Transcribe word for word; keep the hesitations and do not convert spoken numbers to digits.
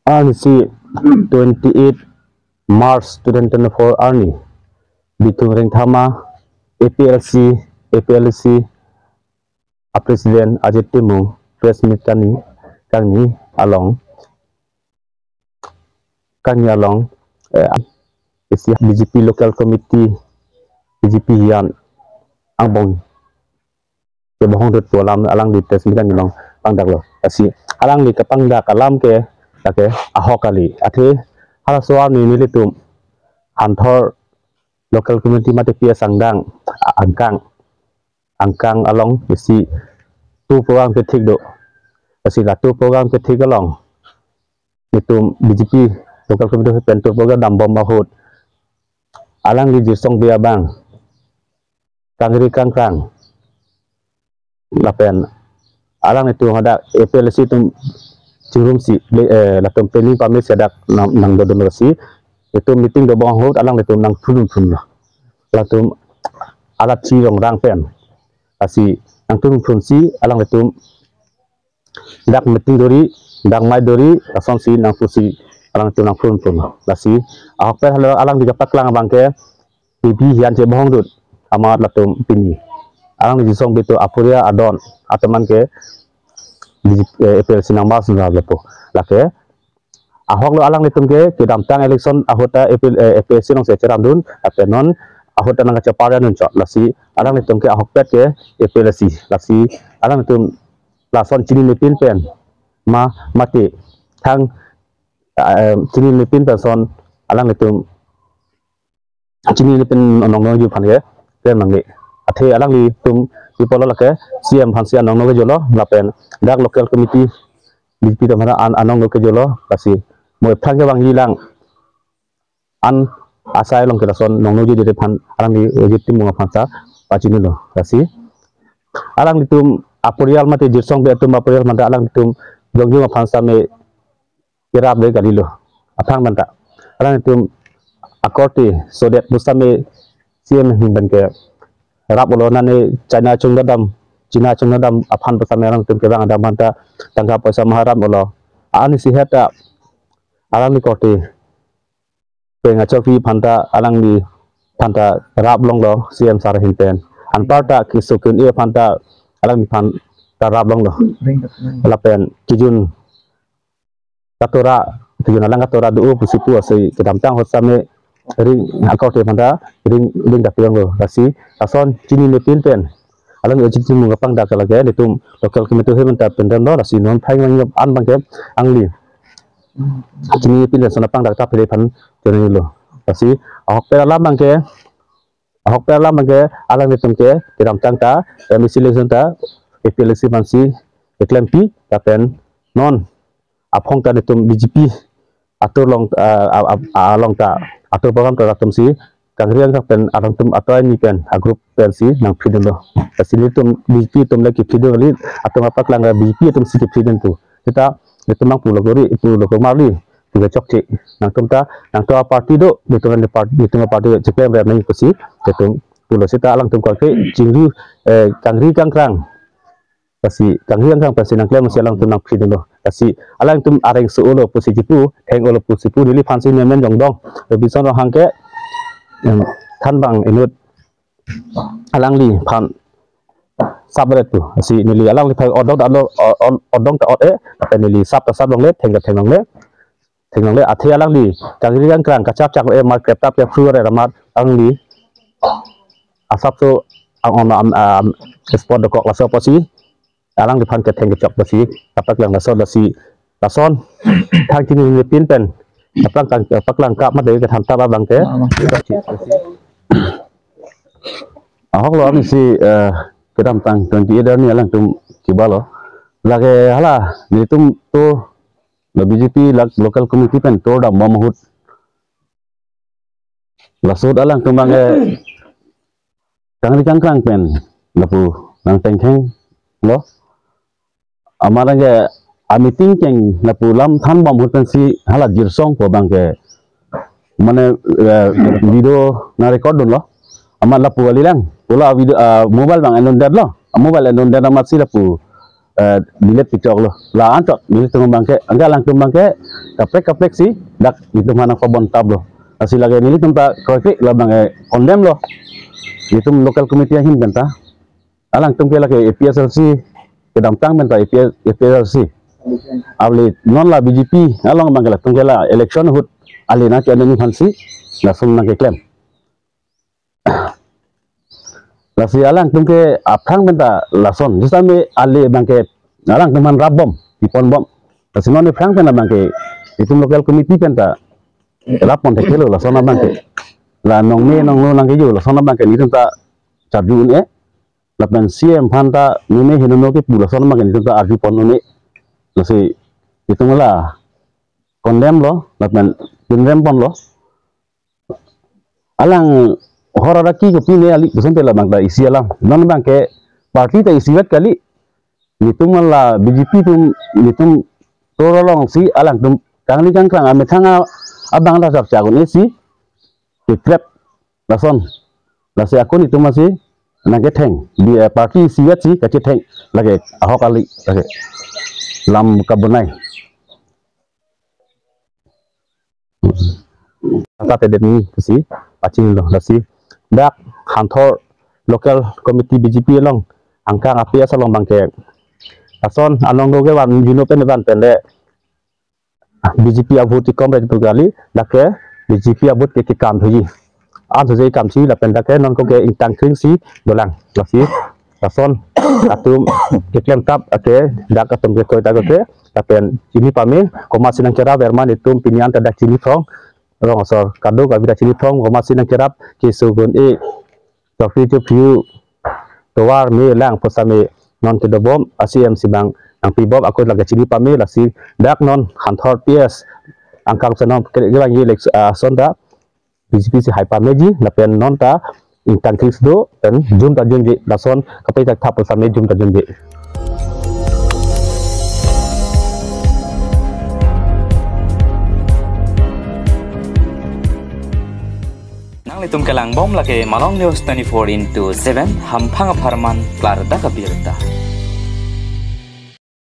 Arnisi twenty-eight March twenty twenty-four arni Bithung Rengthama A P L C, A P L C a President Ajit Timung press meet kangni, kangni along, kangni along, eh, isi B J P local committee, B J P hian angbong kebohong dut pu alam alangli press meet kangni along pangdaklo. Lasi alangli kepangdak alam ke, lake ahok kali. Athe halaso arni nelitum Hanthor local committee mate P S Sangdang a-, angkang, angkang along isi tour program kethik do. Lasi la tour program kethik along itum B J P local committee pen tour program dambom ahut alangli Jirsong Bey abang kangri kangkrang lapen alanglitum hadak A P L C atum chingrumsi le, eh, latum planning permit si hadak nang, nangdodunlo. Lasi itum meeting dobom ahut alanglitum nangphun phunlo. Latum alat si rongrang pen. Lasi nangphun phunsi alanglitum dak meeting dori, dak mai dori, lasonsi nangpusi alangtum nangphun phun. Lasi ahokpet hala alangli kapaklang abang ke, P P hian chebohong dut amat latum pini. Alangli Jirsong Bey atum apuria adon ateman ke di, eh, A P L C nangmas nang lapu. Lake ahoklo alanglitum ke kedamtang election ahut ta A P L, eh, A P L C alongsi cheramdun, lapen non ahut ta nangkachepar dunchot. Lasi alanglitum ke ahokpet ke A P L C. Lasi alanglitum lason chininepin pen ma mati thang, eh, chininepin pen son alanglitum chininepin anong nongju aphan ke klem nangne. Athe alanglitum pi pulo lake C M aphansi anong nongkejolo lapen dak local committee B J P atum aphan an, anong nongkejolo. Lasi mo ephrang kevangji lang an asai along ke lason nong nongju jodi aphan alangli Ajit Timung aphan ta pachinilo. Lasi alanglitum aporial mate Jirsong Bey atum aporial mate alanglitum jongjung aphan same kerap de kalilo. Aphrang pen ta alanglitum akorte sodet pusitame C M ahin pen kerap olo, nane China chungdadam, China chungdadam aphan pusitame alanglitum kevang adam aphan ta tangka poisa maharam olo. Arnisi het ta alangli korte Peng Achokri aphan ta alangliphan ta rap longlo C M sar ahin pen. Anparta keso ke-un-e aphan ta alangliphan ta rap longlo. Lapen kejun katora, kejun alang katora do pusi pu asi kedamtang ahut same ring akorte aphan ta ring ring ta pi longlo. Lasi lason chininepin pen alangli Ajit Timung kapangdak lake, netum local committee ahin pen ta pindamlo. Lasi non phai mangyop an abang ke alangli chininepin lason apangdak ta pele aphan chonelo. Lasi ahokpet alam abang ke, ahokpet alam abang ke alanglitum ke kedamtang ta M A C election ta A P L C aphansi keklempi, lapen non aphong ta netum B J P atur along, ah, ah, ah, along ta atur program ta latumsi kangri kangkrang pen alangtum atur aini pen a group pensi nangphidunlo. Lasi netum B J P atum le kephidun kali, atum apaklang B J P atumsi kephidun pu. Seta netum nangpulo kori, pulo komarli, pulo chokche. Nangtum ta, nangtum aparty do, netum aparty, netum aparty cheklem rem nang pusi netum pulo. Seta alangtum korte chingri, eh, kangri kangkrang. Lasi kangri kangkrang pensi nangklem si alangtum nangphidunlo. Lasi alangtum areng so-olo pusi chipu, theng-olo pusi pu, neliphansi nemen jongdong. Robinson Ronghang ke, em, thanbang inut alangliphan sapret pu. Lasi neli alangliphan odong ta lo, o-, o-, odong ta ot-e, lapen neli sap ta sap longle, theng ta theng longle. Theng longle, athe alangli kangri kangkrang kachap chak e mar krep tap ke phru re ramat alangli asap so ang on am, am, spot dokok laso apotsi alangliphan ketheng kechok pusi kapaklang laso. Lasi lason thang chininepin pen kapaklang, kapaklang kap mate kethan tap abang ke. Ahoklo, arnisi, eh, kedamtang twenty-eight arni alangtum kibalo. Lake hala netum to la B J P lak local committee pen tour dambom ahut, laso ahut alangtum abang ke kangri kangkrang pen lapu nangtengthenglo. Amat abang ke a meeting keng lapu lam thanbom ahut pensi hala Jirsong pu abang ke mane, eh, video nangrecord dunlo. Amat lapu kali lang, pu la video, ah, mobile abang en-un detlo. Ah, mobile en-un det amatsi lapu eh, delete pichoklo. La anchot nelitum abangke, anke alangtum abangke kaprek kaprek si dak nelitum aphan nangpabon taplo. Lasi lake nelitum ta kroikre labangke condemn lo. Nelitum local committee ahin penta. Alangtum ke lake A P H L C kedamtang penta A P H, A P H L C. Avle non la B J P along abangke latum ke la election ahut ale nangke-en aphansi lason nangkeklem. Lasi alangtum ke aphrang penta lason. Jisame ale abangke alangtum aphan rapbom, piponbom. Lasi non aphrang penta abangke itum local committee penta rappon thekthe lo lason abangke. La nongne nongno nangkejo lason abangke nelitum ta charju un-e. Lapen C M aphan ta nune henono kepu lason abangke nelitum ta arjupon un-e. Lasi itum la condemn lo, lapen pinremponlo. Alang hor araki kopine ali kusonte labang ta isi alam. Non abangke party ta isivet kali. Nelitum la B J P atum nelitum tovar alongsi alangtum kangli kangkrang amethang a-, abang ta chapchak un-e si kekrep lason. Lasi ako nelitum asi nangketheng. Di, eh, party isivet si kachetheng. Lake ahok kali. Lake lam kabonai. Tata tedet ni kusi pachini lo lasi dak Hanthor local committee B J P along angkang A P S along abangke lason along doge van jino pen van pen le B J P a-vote kekom ret pu kali, dak ke B J P a-vote ke kekam thuji. An thuji kam si lapen dak ke non ko ke ingtang kring si dolang. Lasi lason atum keklem tap ake dak atum ke koi ta ke lapen chini pame komatsi nangkerap verman itum pini an ta dak chini thong rong asor kaduk abi dak chini thong komatsi nangkerap keso gun-e trophy trophy tovar me lang pusitame non kedobom a-C M si bang nangpibom ako lake chini pame lasi dak non Hanthor P S angkang senom ke lagi election, ah, sonda B J P si hai pameji lapen non ta ingtang kris do pen jum ta jumji lason kapai tak thap pusitame jum ta jumji. Nanglitum kelangbom lake Malong News twenty-four into seven, hamphang apharman klardak abirta.